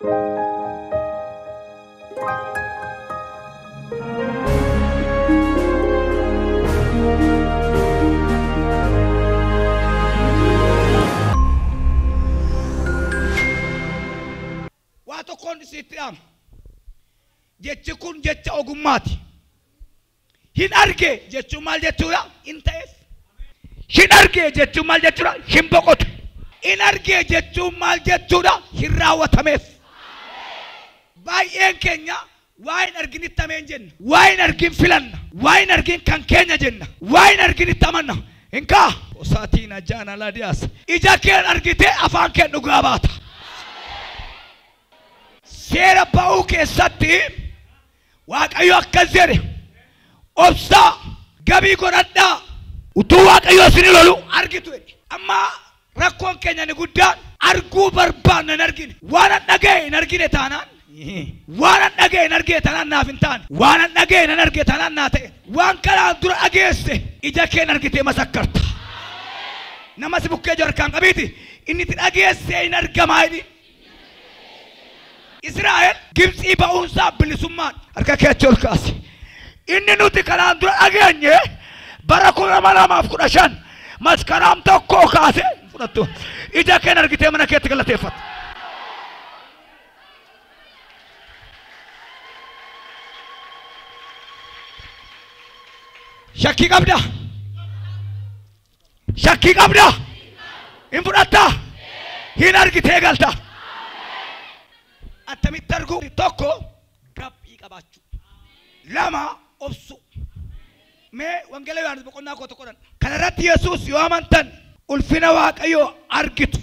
Waa tokkoon isitti dhaama. Jechi kun jecha ogummaati. Hin arge jechuun maal jechuudha? Hin ta'eef. Hin arge jechuun maal jechuudha? Hin boqotu. Hin arge jechuun maal jechuudha? Hin raawwatameef. Baay'een keenya waa hin arginitti ameen jenna. Waa hin argin filanna. Waa hin argin kan keenya jenna. Waa hin arginitti amanna. Hin kaa. Osaatiin ajaan alaadiyaas. Ija keen argitee afaan keen dhugaa baata. Seera ba'uu keessatti Waaqayyo akkas jedhe, obsaa gabii godhadhaa, utuu Waaqayyo isin lolu argitu jedhe. Amma rakkoon keenya ni guddaan arguu barbaanna hin argine. Waan an dhaga'e hin argine taanaan, waan an dhaga'e hin argine taanaan naaf hin taane. Waan an dhaga'e hin argine taanaan naa ta'e. Waan kanaan dura dhageesse ija keen argitee masakkarta. Nama si bukkee jiru harkaan qabiiti inni itti dhageesse hin argamaa jedhi. Israa'el Gibxii ba'uunsaa bilisummaan harka kee achi ol kaasi. Inni nuti kanaan dura dhageenye bara 2015 maskaraam tokko kaase fudhattu. Ija keen argitee mana keetti galateeffatta. Shakkii qabda. Shakkii qabda. Hin fudhattaa. Hin argitee galta. Attamitti argu? Tokko gabbii qabaachuu. Lama obsuu. Mee Wangeela Yohaannis boqonnaa koo tokko dhan. Kana irratti Yesuus yoo amantan ulfina Waaqayyoo argitu.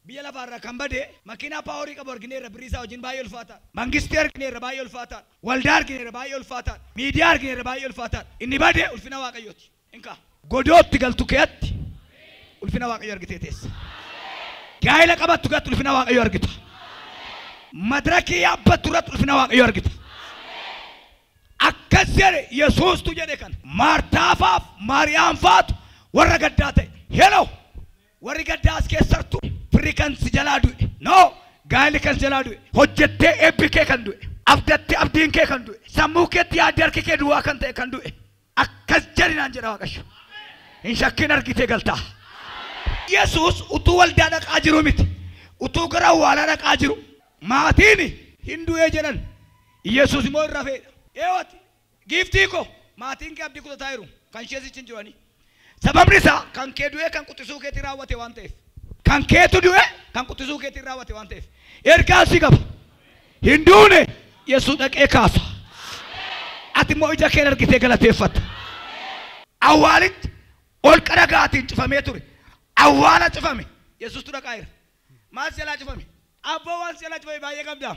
Biyya lafaarraa kan bade makiinaa paaworii qabu argineerra, birrii isaa wajjin baay'ee ulfaataadha. Mangistii argineerra baay'ee ulfaataadha. Waldaa argineerra baay'ee ulfaataadha. Miidiyaa argineerra baay'ee ulfaataadha. Inni bade ulfina Waaqayyooti. Inka godootti galtu keetti ulfina Waaqayyoo argitee teessa. Gaa'ela qabattu keetti ulfina Waaqayyoo argita. Madirakii yaabbattu irratti ulfina Waaqayyoo argita. Akkas jedhe Yesuustu jedhe kana. Maartaafaaf Maariyaam faatu warra gaddaa ta'e. Hello! Warri gaddaa as keessartu firri kan si jalaa du'e. No! Gaa'elli kan si jalaa du'e. Hojjettee eebbi kee kan du'e. Abdattee abdiin kee kan du'e. Sammuu keetti yaaddi harki kee duwwaa kan ta'e kan du'e. Akkas jedhi naan jedha Waaqayyo. Hin shakkiin argitee galtaa. Yesuus utuu waldaa dhaqaa jiru miti. Utuu gara awwaalaa dhaqaa jiru. Maatiin hin du'ee jedhan. Yesuus immoo hin rafeedha. Eewwati giiftii koo maatiin kee abdii kutataa jiru. Kan ishee sichi hin jirani. Sababni isaa kan kee du'ee kan quxisuu keetiin raawwate waan ta'eef. Kan keetu du'e kan quxisuu keetiin raawwate waan ta'eef. Ergaa si qaba. Hin duune Yesuus dhaqee kaasa. Ati immoo ija keen argitee galateeffatta. Awwaalichi holqa dhagaatiin cufamee ture. Awwaala cufame. Yesuustu dhaqaa jira. Maal si jalaa cufame? Abboo waan si jalaa cufame baay'ee qabda.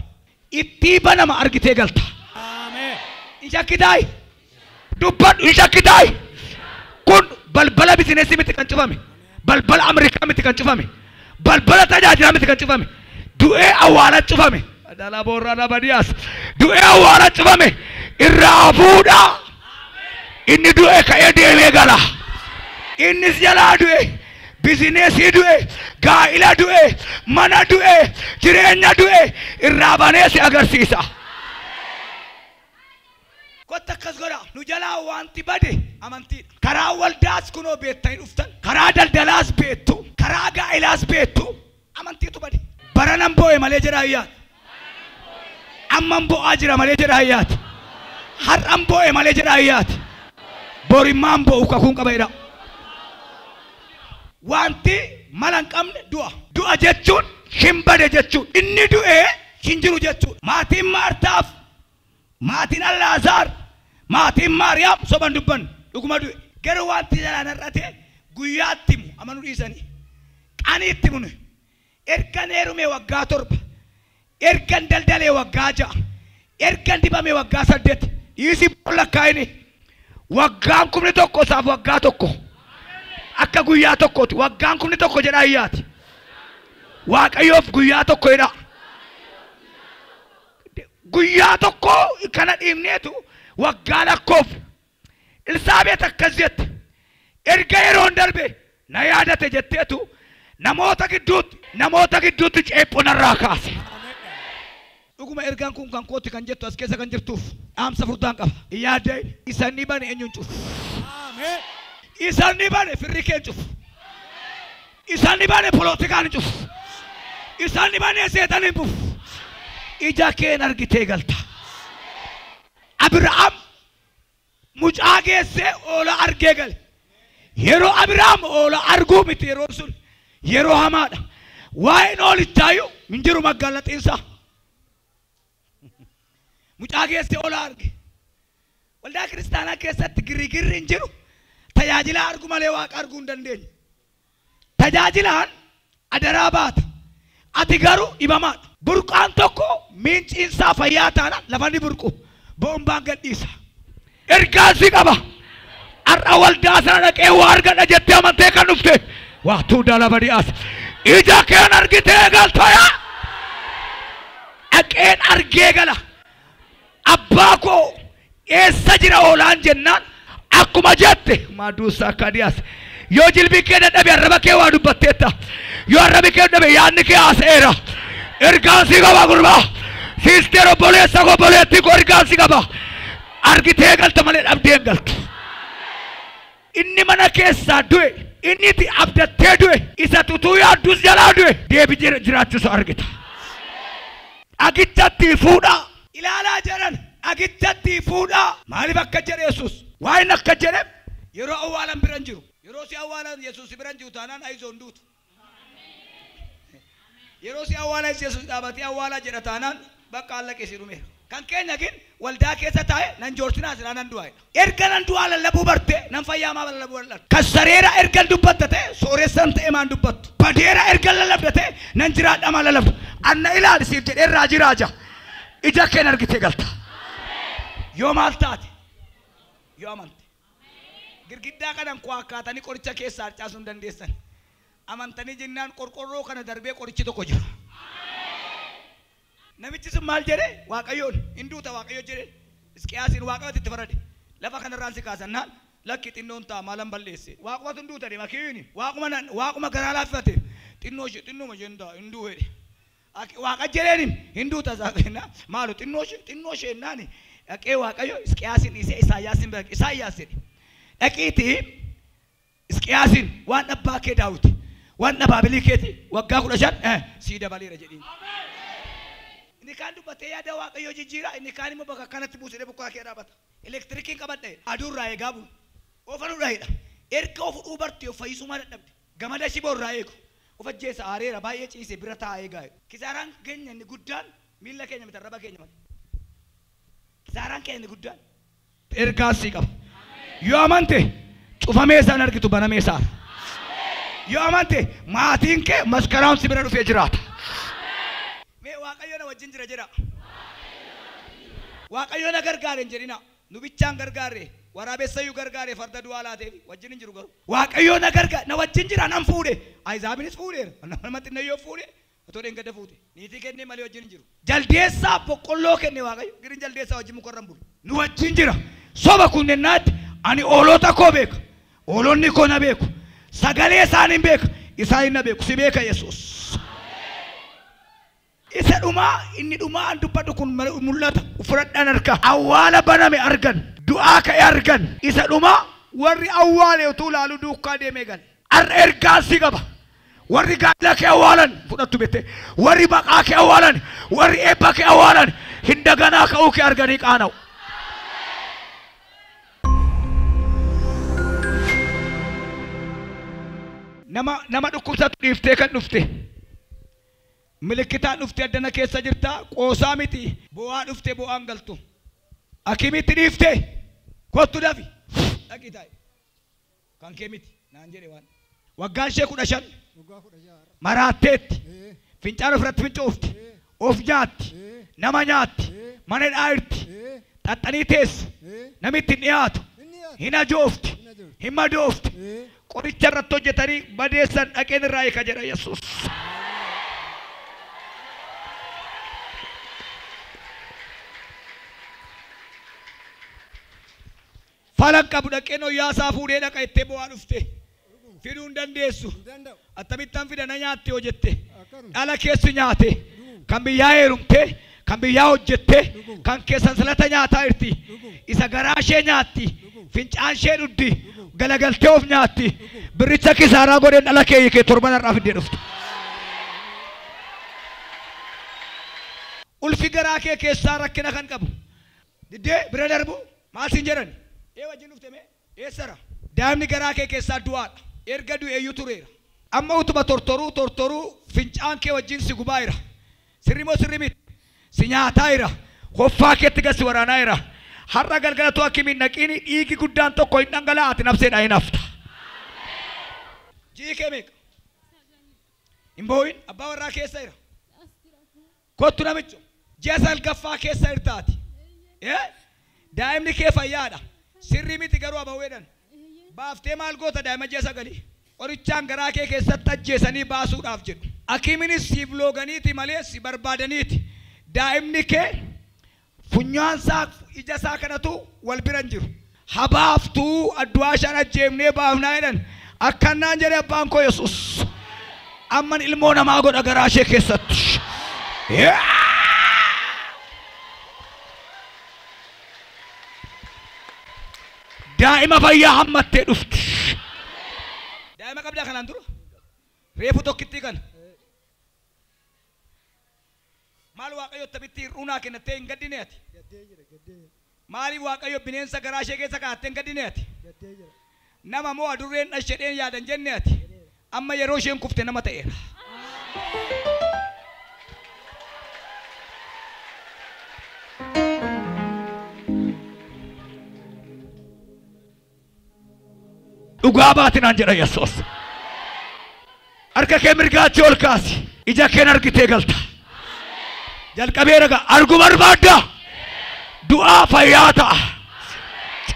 Ittii banama argitee galta. Ameen. Hin shakkitaayi. Dubbadhu hin shakkitaayi. Kun balbala bizineesii miti kan cufame. Balbala Ameerikaa miti kan cufame. Balbala tajaajilaa miti kan cufame. Du'ee awwaala cufame. Adalaa boorraa labadiyaas. Du'ee awwaala cufame. Irraa fuudhaa. Inni du'ee ka'ee deemee gala. Innis jalaa du'e. Bizineesii du'e, gaa'ila du'e, mana du'e, jireenya du'e irraa banee si agarsiisa. Kotta akkas godha. Nu jalaa wanti bade amantiidha. Karaa waldaas kunoo beektanii dhuftan. Karaa daldalaas beektu. Karaa gaa'ilaas beektu. Amantiitu bade. Bara nan boo'e malee jedha hayyaati. Amman boo'aa jira malee jedha hayyaati. Har'an boo'e malee jedha hayyaati. Borimmaan boo'u kakuun qaba jedha. Wanti mala hin qabne du'a. Du'a jechuun hin bade jechuudha. Inni du'ee hin jiru jechuudha. Maatiin Maartaaf, maatiin Alaazaar, maatiin Maariyaam soban dubbannu dhuguma du'e. Garuu wanti jalaan har'ate guyyaatti himu amanuu dhiisanii. Qanii itti himnu. Ergan heerumee waggaa 7, ergan daldalee waggaa 6, ergan dibamee waggaa 8, dhiisii lakkaa'ini. Waggaan 1000 isaaf waggaa 1. Akka guyyaa tokkooti. Waggaan 1000 jedha ayyaati. Waaqayyoof guyyaa tokko jedha. Guyyaa tokko kana dhiibneetu waggaa lakkoof. Elsaabeet akkas jette. Erga yeroon darbe na yaadate jetteetu namoota gidduutti ceepho narraa kaase. Dhuguma ergaan kun kan kooti kan jettu as keessa kan jirtuuf dhaamsa furdaan qaba. Yaadde isaan bane eenyuun cufu. Ameen. Isaan bane firri kee cufu. Isaan bane polotikaan cufu. Isaan bane seexaniin cufu. Ija keen argitee galta. Abiraam mucaa geessee oola argee gale. Yeroo Abiraam oola arguu miti yeroon sun yeroo hamaadha. Waa'een oolichaayyuu hin jiru maggaalaxiinsaa. Mucaa geessee oola arge. Waldaa kiristaanaa keessatti girigirri hin jiru. Tajaajila argu malee waaqa arguu hin dandeenye. Tajaajilaan adaraa baata. Ati garuu dhibamaadha. Burqaan tokko miinciinsaa fayyaa taana lafa ni burqu. Boombaan gadhiisa. Ergaan si qaba. Har'a waldaa sana dhaqee waa argadha jettee amantee kan dhufte. Waatuu dalaba dhiyaas. Ija keen argitee galtoya. Dhaqeen argee gala. Abbaa koo eessa jira oolaan jennaan akkuma jette maaduusaa akka dhiyaas. Yoo jilbi kee dadhabe arraba kee waa dubbatteetta. Yoo arrabi kee dadhabe yaadni kee haasa'eera. Ergaan si qaba gurbaa. Siisteer obboleessa koo obboleettii koo ergaan si qaba. Argitee galta malee dhabdee hin galtu. Inni mana keessaa du'e, inni itti abdattee du'e, isa tutuu yaaddus jalaa du'e, deebi jiraachuusa argita. Dhagichatti fuudhaa. Ilaalaa jedhan dhagichatti fuudhaa. Maaliif akka jedhe Yesuus? Waa inni akka jedhe yeroo awwaalan bira hin jiru. Yeroo si awwaalan Yesuus bira hin jiru taanaan ayizoon hin duutu. Yeroo si awwaalan Yesuus dhaabatee awwaalaa jedha taanaan bakka allaqee si dhumeera. Kan keenya gin waldaa keessa taa'e nan joortinaa silaa nan du'aa jedha. Erga nan du'aa lallabuu barte nan fayyaamaa lallabuu lallabdu. Kan sareera erga dubbatta ta'e sooressan ta'e maan dubbattu. Badeera erga lallabda ta'e nan jiraadha maan lallabdu. Anna ilaali siif jedhee irraa jiraaja. Ija keen argitee galta. Yoo maal taate? Yoo amante. Girgiddaa kanan koo akkaatanii qoricha keessaa harcaasuu hin dandeessan. Amantanii jennaan qorqorroo kana darbee qorichi tokko jira. Namichi sun maal jedhe? Waaqayyoon hin duuta Waaqayyo jedhe. Hisqiyaasiin Waaqayyotti itti farade. Lafa kanarraan si kaasannaan lakki xinnoon ta'a maalan balleesse. Waaqumatu hin duuta deema kiini. Waaquma garaa laaffate. Xinnoo ishee xinnooma isheen ta'a hin du'u jedhe. Waaqa jedheen hin duuta maalu xinnoo ishee naani dhaqee Waaqayyo Hisqiyaasiin dhiisee Isaayyaasiin bira Isaayyaas jedhe. Dhaqiitii Hisqiyaasiin waan abbaa kee Daawit waan abaabilii keeti waggaa 15 sii dabaleera jedhiin. Inni kaan dubbatee yaada Waaqayyoo jijjiira, inni kaan immoo bakka kanatti buusedhee bukkaa kee dhaabata. Elektirikiin qabadhe aduurraa eegaa bulu. Oofanuudha hidha. Erga of dhuu bartee of fayyisuu maa dadhabde. Gamada shiboo irraa eegu. Of ajjeesa aareera baay'ee ciise bira taa'aa eegaa. Kisaaraan keenya inni guddaan miilla keenya miti arraba keenya malee. Kisaaraan keenya inni guddaan ergaa sii qaba. Yoo amante cufamee isaan argitu banamee isaa. Yoo amante maatiin kee maskaraan si bira dhufee jiraata. Mee Waaqayyo na wajjin jira jedha. Waaqayyo na gargaare hin jedhina. Nu bichaan gargaare waraabessayyuu gargaare farda du'aa laateef wajjin hin jiru garuu. Waaqayyo na gargaare na wajjin jira nan fuudhe. Ayizaabinis fuudheera. Nama xinnayyoo fuudhe. Otoo dheengadda fuute. Niitii kennee malee wajjin hin jiru. Jaldeessaa boqqolloo kenne Waaqayyo. Girin jaldeessaa wajjin mukarra hin bulu. Nu wajjin jira. Soba kunnennaatti ani oolota koo beeka. Oolonni koo na beeku. Sagalee isaanii beeka. Isaan na beeku. Si beeka Yesuus. Isa dhumaa inni dhumaa an dubbadhu kun mul'ata. Fudhadhaan harka. Awwaala baname argan. Du'aa ka'e argan. Isa dhumaa warri awwaale utuu ilaaluu duukaa deemee gale. Har'a ergaan si qaba. Warri gaa'ela kee awwaalan fudhattu bette. Warri maqaa kee awwaalan, warri eebba kee awwaalan hin daganaa ka'uu kee arganii qaana'u. Nama dhukkubsatu dhiiftee kan dhufte. Milikitaan dhufte addana keessa jirta qoosaa miti. Bo'aa dhufte bo'aan galtu. Akimitti dhiifte kottu dafi. Dhaqii taa'i. Kan kee miti naan jedhe waan. Waggaan ishee 15 maraatteetti. Fincaan ofirratti fincoofti. Of nyaatti. Nama nyaatti. Mana dhaayirti. Xaxxanii teessi. Namitti hin dhiyaatu. Hin ajoofti. Hin madoofti. Qoricha irratti hojjetanii badeessan dhaqeen irraa hiika jedha Yesuus. Falan qabu dhaqeen hoyyaasaa fuudhee dhaqa ittee bo'aa dhufte. Fiduu hin dandeessu. Akkamittan fida na nyaatte yoo jette. Dhala keessi nyaate. Kan biyyaa heerumte. Kan biyyaa hojjette kan kee sansalata nyaataa jirti. Isa garaa ishee nyaatti. Fincaan ishee dhugdi. Galagaltee of nyaatti. Birricha kisaaraa godheen dhala kee hiikee torban har'aa fiddee dhufte. Ulfi garaa kee keessaa rakkina kan qabu. Diddee bira darbu maal siin jedhan? Ee wajjin dhufte mee? Eessara? Daa'imni garaa kee keessaa du'aadha. Erga du'eeyyuu tureera. Amma utuma tortoruu fincaan kee wajjin si gubaa jira. Sirri moo sirri miti? Si nyaataa jira. Hoffaa keetti gad si waraanaa jira. Har'a galgalatu akkamiin naqiini dhiigi guddaan tokko hin dhangala'aa ati nafseedhaan hin hafta. Ji'i kee meeqa? Hin boo'in abbaa warraa keessa jira. Kottu namicho. Ji'a salgaffaa keessa jirtaati. Daa'imni kee fayyaadha. Sirrii miti garuu abawweedhaan. Baaftee maal goota daa'ima ji'a sagalii? Qorichaan garaa kee keessatti ajjeesanii baasuudhaaf jedhu. Hakimiinis siif looganiiti malee si barbaadaniiti. Daa'imni kee funyaan isaa ija isaa kanatu wal bira hin jiru. Habaaftuu addu'aa shan ajjeefnee baafnaa jedhan. Akkannaan jedhe abbaan koo Yesuus. Amman ilmoo namaa godha garaa ishee keessatti. Daa'ima fayyaa hammattee dhufti. Daa'ima qabdaa kanaan dura? Reefu tokkittii kana. Maal Waaqayyo taphittii hir'uu naa kennattee hin gaddine ati? Maaliif Waaqayyo bineensa garaa ishee keessa kaa'attee hin gaddine ati? Nama moo adurreen dhashedheen yaadan jenne ati? Amma yeroo isheen kufte nama ta'eera. Dhugaa baatinaan jedha Yesuus. Harka kee mirgaatti ol kaasi. Ija keen argitee galta. Jalqabee raga argu barbaadda. Du'aa fayyaa ta'a.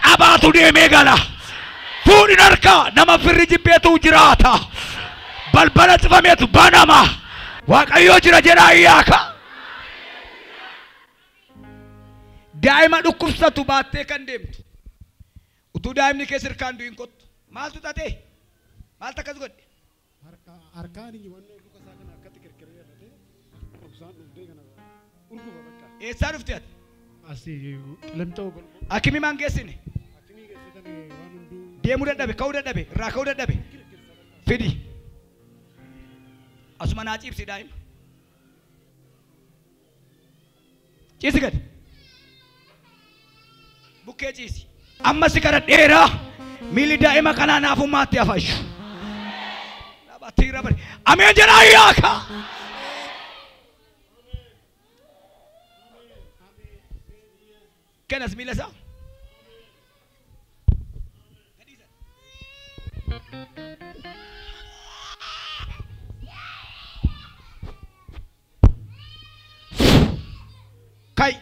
Cabaatu deemee gala. Fuudhin harkaa nama firri jibbeetu jiraata. Balbala cufameetu banama. Waaqayyoo jira jedhaa iyyaaka. Daa'ima dhukkubsatu baattee kan deemtu. Utuu daa'imni kee sirkaan du'in kottu. Maaltu taatee? Maaltu akkas godhe? Harkaan wannoo luka isaa kana akkatti kirkiree jedhatee obsaan dhuftee kana urgufa bakka. Eessaa dhufte ati? Asii qilemxoo golgol. Hakimii maan geessine? Hakimii geessitan waan hunduu. Deemuu dadhabe, ka'uu dadhabe, irraa ka'uu dadhabe. Fidi. Asuma naa ciibsi daa'ima. Ciisi gadi. Bukkee ciisi. Amma si kadhadheeraa. Miilli daa'ima kanaa naafummaatti hafashu. Ameen jedhaa iyyaaka. Kanas miila isaa. Kai.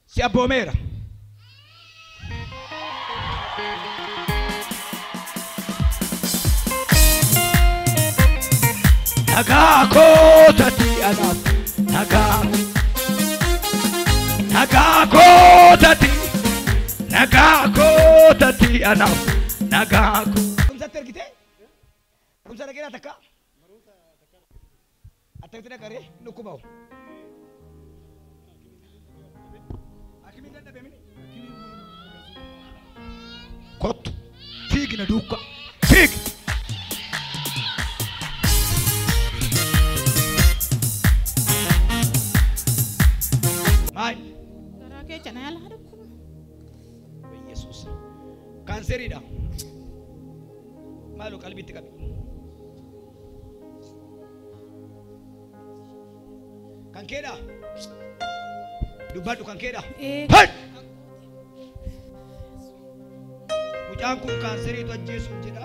Si abboomeera. Nagaa kootatti anaaf nagaa nagaa kootatti nagaa kootatti anaaf nagaa ko. Barumsatti ergitee? Barumsa dhaqeeraa takka? Attamitti dhaqaree dhukkubaa'u? Hakimiin dadhabe mini? Kottu fiigna duukaa fiigi. Maal? Garaa kee cina yaalaa dhukkuba. Yesuus. Kaanseriidha. Maaloo qalbiitti qabi. Kan keedha? Dubbadhu kan keedha? Hai! Mucaan kun kaanseriitu ajjeesuuf jedha.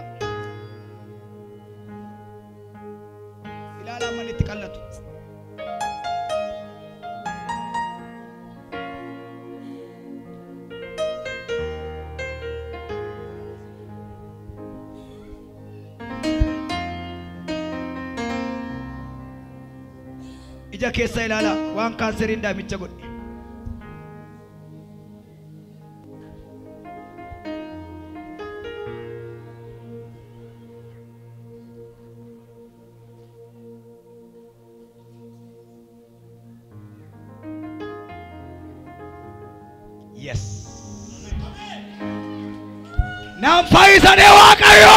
Ilaalaa manni itti qallatu. Ija keessa ilaalaa waan kaanseriin daa'imicha godhe. Yes. Nan fayyisanii Waaqayyo.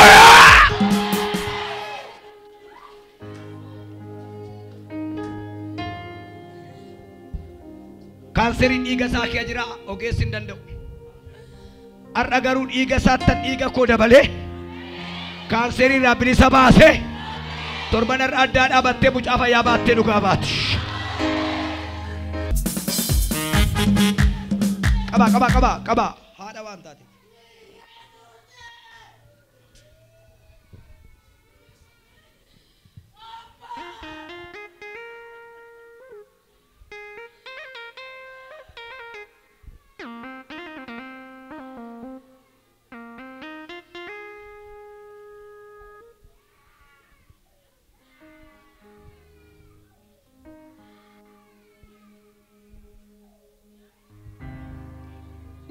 Kaanseriin dhiiga isaa kee jira ogeessi hin danda'u. Har'a garuu dhiiga isaattan dhiiga koo dabalee kaanserii irraa bilisa baasee torban har'a addaa dhaabattee mucaa fayyaa baattee dhugaa baati. Qaba qaba qaba qaba haadha waan taate.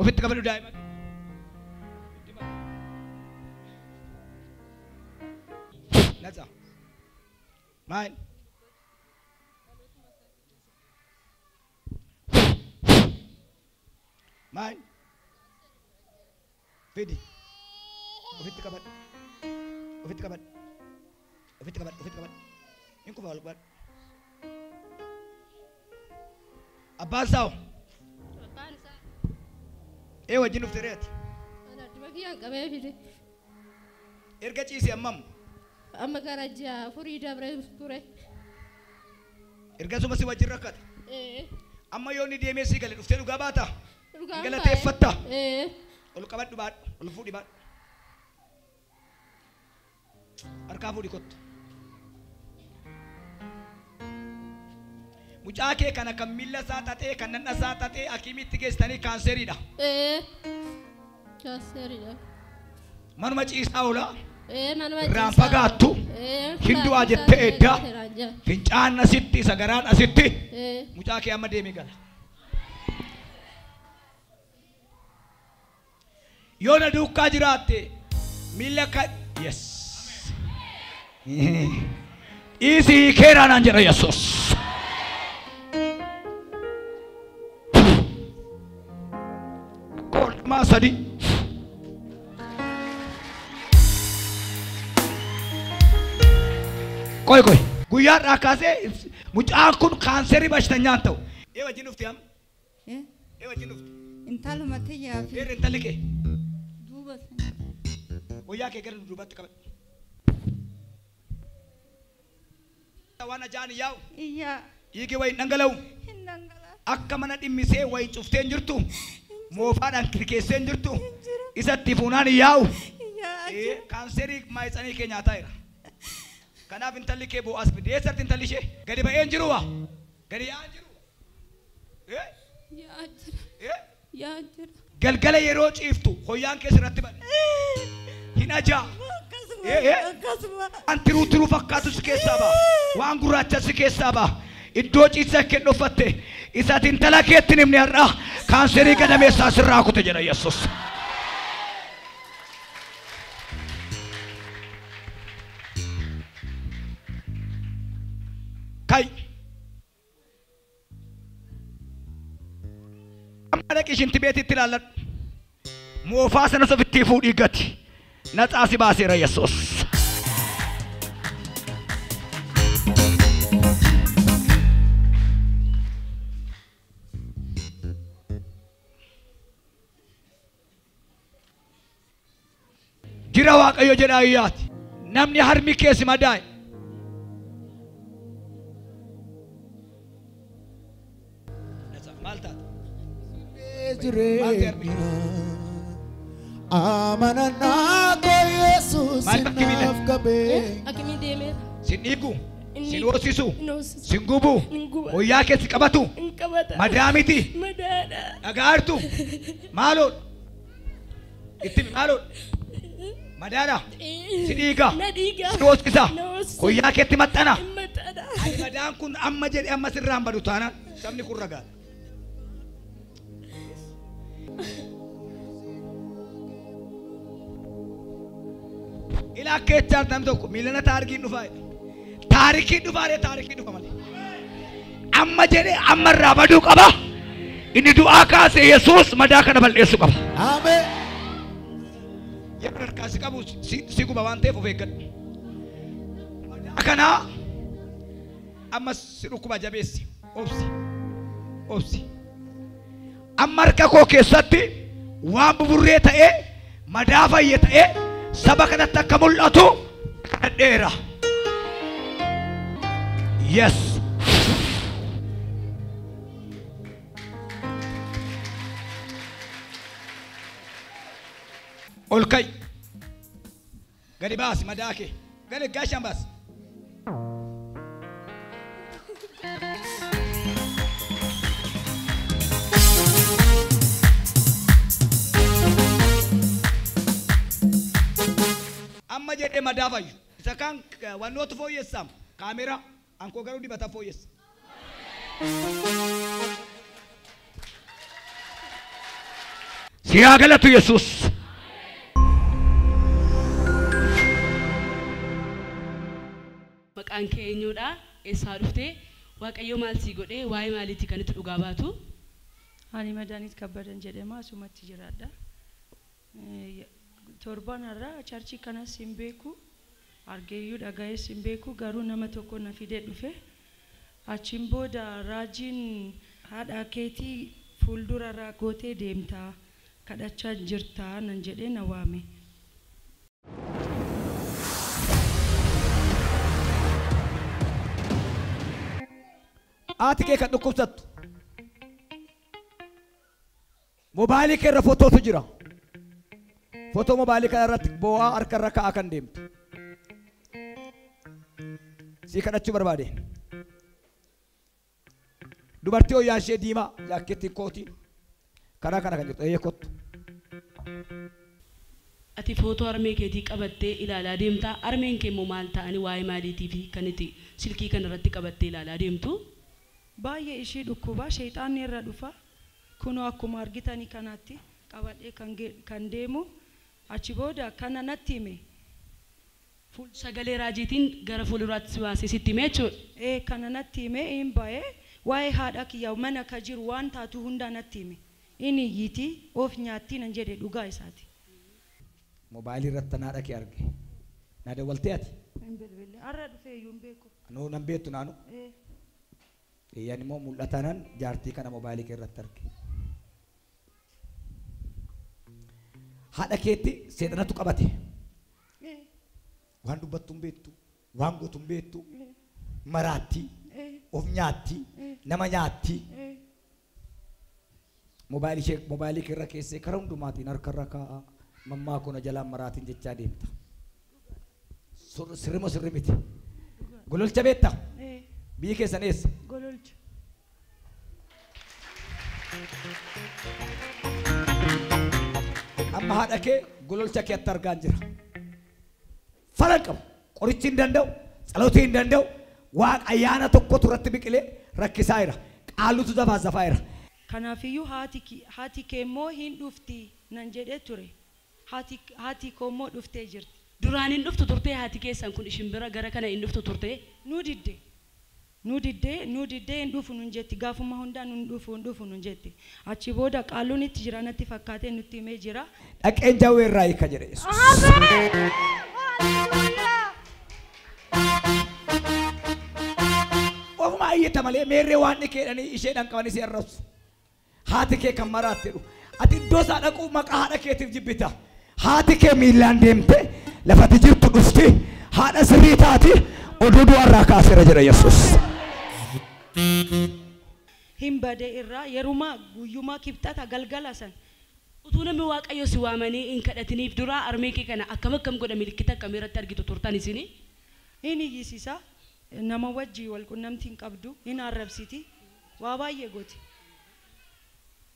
Ofitti qabadhu daa'ima. Natsa. Maal? Maal? Fidi. Ofitti qabadhu. Ofitti qabadhu. Ofitti qabadhu. Ofitti qabadhu. Hin kufa ol qabadhu. Abbaan isaa hoo? Ee wajjin dhufte reeti. Ana adduma kiyyaan qabee fide. Erga ciise ammam? Amma gara ji'a 4 dabre ture. Erga suma si wajjin rakkate? Ee. Amma yoo inni deemee sii gale dhuftee dhugaa baata? Dhugaa Galateeffatta? Ee. Ol qabadhu baadhu. Ol fuudhi baadhu. Harkaa fuudhi kottu. Mucaa kee kana kan miilla isaa xaxee kan nanna isaa xaxee hakiimitti geessitanii kaanseriidha. Ee. Kaanseriidha. Manuma ciisaa oola. Ee manuma Irraan ciisaa. fagaattu. Ee. Hin du'aa jettee eeddaa. Fincaan asitti sagaraan asitti. Ee. Mucaa kee amma deemee gala. Yoo na duukaa jiraatte miilla ka yes. Dhiisii keeraa naan jedha Yesuus. Kolmaa sadi. Qoy qoy. Guyyaa irraa kaasee mucaan kun kaanserii bashitanyaan ta'u. Ee wajjin dhufte amma? Ee wajjin dhufte? Intaluma tiyyaa fi Eerri intalli kee? Duuba sana. Wayyaa kee gara duubatti qabadhu. Waan ajaan yaa'u. Iyyaa. Dhiigi wayi hin dhangala'u. Hin dhangala'u. Akka mana dhimmisee wayi cuftee hin jirtu. Moofaadhaan kirkeessee hin jirtu. Isatti fuunaan hin yaa'u. Iyyaa. Ee kaanserii maayitsanii kee nyaataa jira. Kanaaf intalli kee bo'aas fide. Eessatti intalli ishee? Gadi ba'ee hin jiru waa? Gadi yaa'aa hin jiru? Ee? Yaa'aa jira. Ee? Yaa'aa jira. Galgala yeroo ciiftu hoyyaan kee sirratti bane. Hin ajaa. Akkasuma. Akkasuma. Waan tiruu tiruu fakkaatu si keessaa ba'a. Waan gurraacha si keessaa ba'a. Iddoo ciisa kee dhoffatte. Isaati intala keetti himne har'a kaanserii gadameessaa sirraa kute jedha Yesuus. Kai. Amma dhaqi shinti beetitti ilaalladhu. Moofaa sanas ofitti fuudhii gati. Natsaa si baaseera Yesuus. Jira Waaqayyo jedhaa iyyaati. Namni harmi keessi madaa'e. Maal taate? Maal ta'e harmi kee? Amanannaa koo Yesuus Maal bakki miidhagde? naaf qabee. Hakimii deemeera. Sin dhiigu, Inni- sin hoosisu, Hin hoosisu. sin gubu, Hin guba. wayyaa keessi qabatu, Hin qabata. madaa miti, Madaadha. dhagaartu, maaloodha? Itti himi, maaloodha? Madaadha, si dhiiga, Na dhiiga. si hoosisa, Na hoosisa. wayyaa keetti maxxana. Hin maxxana. Ani madaan kun amma jedhe amma sirraan badu taanaan sabni kun ragaadha. Ilaa keessaa namni tokko miilana taarikiin dhufaa jedha. Taarikiin dhufaa jedha taarikiin dhufa malee. Amma jedhee amma irraa baduu qaba. Inni du'aa kaase Yesuus madaa kana balleessuu qaba. Ameen. Yeroo harkaa si qabu si guba waan ta'eef of eeggadhu. Madaa kanaa ammas si dhukkuba jabeessi obsi obsi. Amma harka koo keessatti waan buburree ta'ee madaa fayye ta'ee saba kanatti akka mul'atu kadhadheera. Yes. Ol ka'i. Gadi baasi madaa kee. Gadi gaashaan baasi. Amma jedhee madaa fayyu. Isa kaan wannootu fooyyessaam. Kaameraa ankoo garuu dibata fooyyessa. Si haa galatu Yesuus. Maqaan kee eenyudha? Eessaa dhuftee? Waaqayyo maal sii godhee? Waa'ee maaliitii kan itti dhugaa baatu? Ani Madaaniit Kabbadan jedhama asumatti jiraadha. Torban har'a charchii kanas hin beeku, argeeyyuu dhaga'ees hin beeku, garuu nama tokko na fidee dhufe. Achiin booda raajiin haadha keetii fuuldura irraa gootee deemtaa kadhachaa jirtaa nan jedhee na waame. Haati kee kan dhukkubsattu mobaayilii kee irra footootu jira. Footoo mobaayilii kana irratti boo'aa harka irra kaa'aa kan deemtu. Si kadhachuu barbaade. Dubartii wayyaan ishee diimaa jaakkeettiin kootii karaa kana kan jirtu eeyyee kottu. Ati footoo harmee keetii qabattee ilaalaa deemtaa. Harmeen kee immoo maal ta'anii waa'ee maaliitii fi kan itti silkii kana irratti qabattee ilaalaa deemtu? Baay'ee ishii dhukkuba sheexaanni irra dhufa. Kunoo akkuma argitanii kanatti qabadhee kan deemu achi booda kana natti hime. Sagalee raajiitiin gara fuulduraatti si baasee sitti hime jechuudha. Kana natti hime hin ba'ee waa'ee haadha kiyyaa mana ka jiru waan taatu hunda natti hime. Inni iyyitii of nyaattii nan jedhe dhugaa isaati. Mobaayilii irratti haadha kee arge. Na dawwaltee ati? Hin bilbille. Har'a dhufee iyyuu hin beeku. Anoo nan beektu naanu. Eeyyaan immoo mul'atanan jaartii kana mobaayilii kee irratti arge. Haadha keetti seexanatu qabate. Waan dubbattu hin beektu, waan gootu hin beektu, maraatti, of nyaatti, nama nyaatti. Mobaayilii kee irra keessee karaa hundumaatiin harka irra kaa'aa mammaa kuna jalaan maraatiin jechaa deemta. Sirrimoo sirri miti. Gololcha beektaa? Biyyi keessan eessa? Gololcha. Amma haadha kee gololcha keetti argaa jira. Falan qabu. Qorichi hin danda'u, tsalotii hin danda'u, waaqa ayyaana tokkotu irratti biqilee rakkisaa jira. Qaallutu zafaa zafaa jira. Kanaafiyyuu haati kee immoo hin dhufti nan jedhee ture. Haati koo immoo dhuftee jirti. Duraan hin dhuftu turtee haati keessan kun ishin bira gara kana hin dhuftu turtee? Nu didde. Nu diddee hin dhufu nun jetti. Gaafuma hundaa nun dhufu hin dhufu nun jetti. Achi booda qaalluun itti jira natti fakkaatee nutti himee jira. Dhaqeen jawwee irraa hiika jedhe Yesuus. Ofuma iyyata malee meerree waan ni keedhanii isheedhaan qabanii si arrabsu. Haati kee kan maraatte dhu. Ati iddoo isaa dhaquu maqaa haadha keetiif jibbita. Haati kee miillaan deemte lafatti jirtu dhufti haadha sirrii taati oduu du'arraa kaaseera jedha Yesuus. Hin bade irraa yeruma guyyuma kibxata galgala san. Utuu namni Waaqayyo si waamanii hin kadhatiniif dura harmee kee kana akkam akkam godha milikkita akkamii irratti argitu turtan isini? Hin iyyisiisa. Nama wajjii wal qunnamtii hin qabdu, hin arrabsiti, waa baay'ee gooti.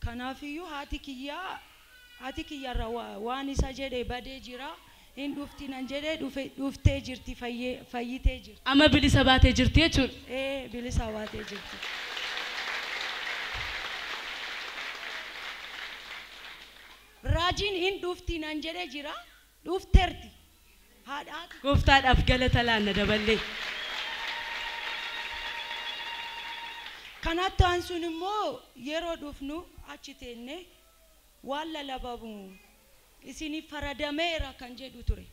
Kanaafiyyuu haati kiyyaarraa waan isa jedhee badee jira. Hin dhufti nan jedhee dhuftee jirti, fayyitee jirti. Amma bilisa baatee jirti jechuudha. Bilisa baatee jirti. Raajiin hin dhufti nan jedhee jira, dhufteerti. Haadha Gooftaadhaaf galata laanna daballee. Kanatti aansuun immoo yeroo dhufnu achi teenne waan lalabamu isiniif faradameera kan jedhu ture.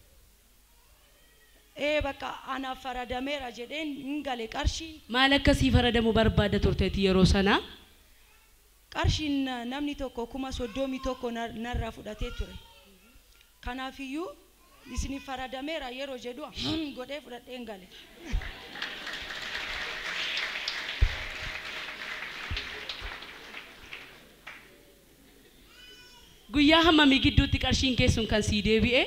Ee bakka anaaf faradameera jedheen hin gale qarshii. Maal akkasii faradamuu barbaadda turteeti yeroo sana? Qarshiin namni tokko 31,000 narraa fudhatee ture. Kanaafiyyuu isiniif faradameera yeroo jedhu godhee fudhadheen gale. Guyyaa hammamii gidduutti qarshiin keessun kan sii deebi'e?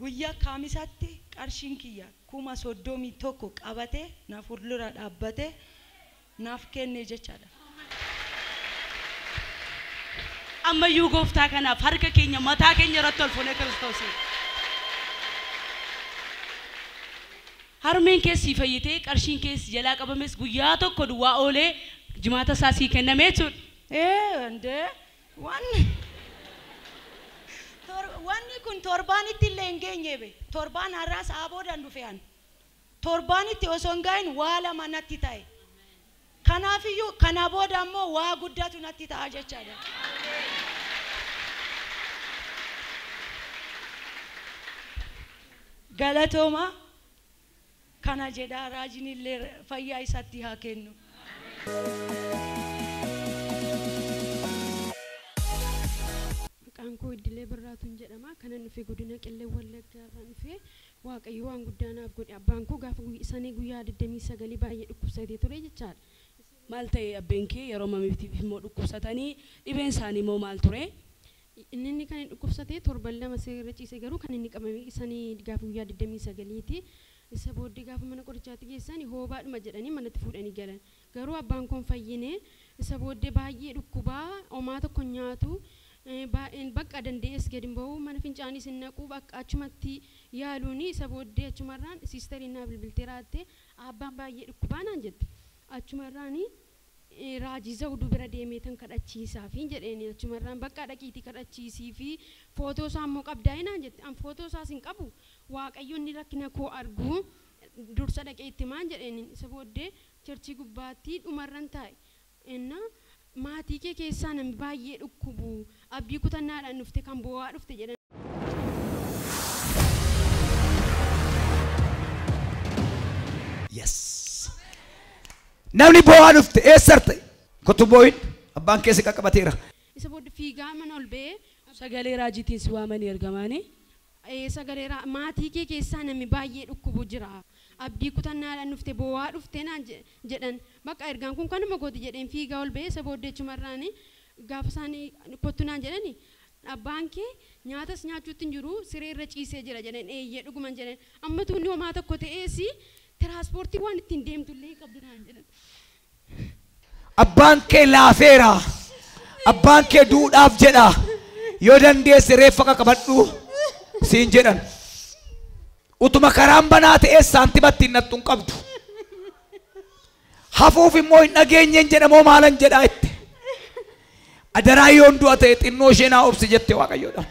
Guyyaa kaamisaatti qarshiin kiyya 31,000 qabatee na fuuldura dhaabbatee naaf kenne jechaadha. Ammayyuu gooftaa kanaaf harka keenya mataa keenya irratti ol fuunee Kiristoosiin. Harmeen keessi fayyitee qarshiin keessi jalaa qabames guyyaa tokko duwwaa oolee jimaata isaa sii kenname jechuudha. Ee indee wanni kun torbaanitti illee hin geenye be. Torbaan har'aa sa'a boodaan dhufe an. Torbaanitti osoo hin gahin waa lama natti ta'e. Kanaafiyyuu kana booda ammoo waa guddaatu natti ta'a jechaadha. Galatooma kana jedhaa raajiin illee fayyaa isatti haa kennu. Maqaan koo Iddilee Birraatuun jedhama. Kanan dhufe godina Qillee Wallaggaa irraan dhufe. Waaqayyo waan guddaa naaf godhe. Abbaan koo gaafa sanii guyyaa 29 baay'ee dhukkubsatee ture jechaadha. Maal ta'e abbeen kee yeroo mamiitiif immoo dhukkubsatanii dhibeen isaanii immoo maal ture? Inni kan inni dhukkubsatee torban lama sirra ciise garuu kan inni qabame sanii gaafa guyyaa 29ti. Isa booddee gaafa mana qorichaatti geessan hoobaadhuma jedhanii manatti fuudhanii galan. Garuu abbaan koon fayyine isa booddee baay'ee dhukkubaa homaa tokko nyaatu baay'een bakka danda'es gadi hin bahu mana fincaanis hin naqu bakka achumatti yaaluuni isa booddee achumarraan siistariin naa bilbiltee raatte abbaan baay'ee dhukkubaa naan jette. Achumarraani raajii zawduu bira deemee tan kadhachiisaa fi jedheeni achumarraan bakka dhaqiitii kadhachiisii fi footoo isaa immoo qabdaa'e naan jette. An footoo isaas hin qabu waaqayyo inni rakkina koo argu dursa dhaqee itti maan jedheeni isa booddee charchii gubbaatti dhumarran taa'e. Inna maatii kee keessaa namni baay'ee dhukkubu abdii kutannaadhaan dhufte kan boo'aa dhufte jedhan. Yes. Namni boo'aa dhufte eessarta? Kottu boo'in abbaan keessa qaqqabateera. Isa booddee fiigaa mana ol ba'ee Sagalee raajiitiin si waamanii ergamaanii? Sagalee maatii kee keessaa namni baay'ee dhukkubu jira. Abdii kutannaadhaan dhufte boo'aa dhufte naan jedhan. Bakka ergaan kun kanuma gooti jedheen fiigaa ol ba'ee isa booddee achumarraani gaafa isaanii kottu naan jedhani abbaan kee nyaatas nyaachuutti hin jiru siree irra ciisee jira jedhan eeyyee dhuguman jedhan. Amma tuunni homaa tokko ta'ees tiraanspoortii waan ittiin deemtu illee qabdu naan jedhan. Abbaan kee laafeera. Abbaan kee duudhaaf jedha. Yoo dandeesse reeffa qaqqabadhu siin jedhan. Utuma karaan banaa ta'ee saantima ittiin nattu hin qabdu. Hafuuf immoo hin dhageenyeen jedhamoo maalan jedhaa itti. Adaraa yoon du'a ta'e xinnoo ishee naa obsi jette Waaqayyoodhaan.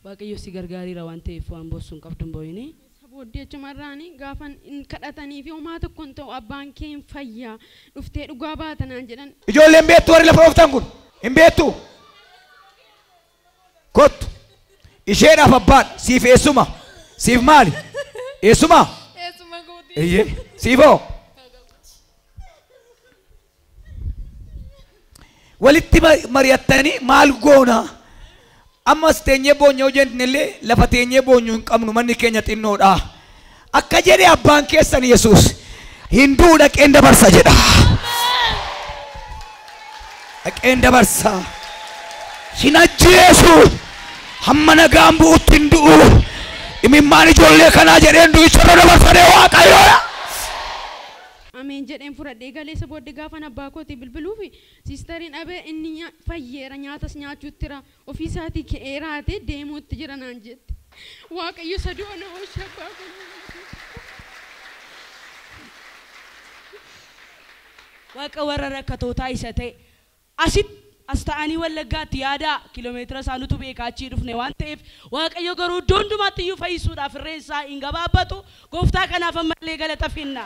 Waaqayyo si gargaareera waan ta'eef waan boossu hin qabdu hin boo'ini. Isa booddee achumarraani gaafa hin kadhatanii fi homaa tokko hin ta'u abbaan kee hin fayyaa dhuftee dhugaa baata naan jedhan. Ijoolleen beektu warri lafa dhooftan kun hin beektu. Kottu isheedhaaf abbaan siif eessuma siif maali eessuma Eessuma kooti. eeyyee siifoo walitti mari'attanii maal goona ammas teenyee boonye hojjenne illee lafa teenyee boonyu hin qabnu manni keenya xinnoodha akka jedhe abbaan keessan Yesuus hin du'u dhaqeen dabarsa jedha dhaqeen dabarsa sin ajjeesu hamma nagaan bu'utti hin du'u imimmaan ijoollee kanaa jedheen du'icha irra dabarfadee Waaqayyoodha. Ameen jedheen fudhadhee galee isa booddee gaafan abbaa kootii bilbiluufi siistariin dhabee inni fayyeera nyaatas nyaachuutti jira ofii isaatii ka'ee raatee deemuutti jira naan jette. Waaqayyo isa du'a na oolche abbaa koo. Waaqa warra rakkatootaa isa ta'e asitti as ta'anii Wallaggaatti yaadaa kiiloomeetira isaanutu beekaa achii dhufne waan ta'eef Waaqayyo garuu iddoo hundumaatti iyyuu fayyisuudhaaf irreen isaa hin gabaabbatu. Gooftaa kanaaf ammallee galata finna.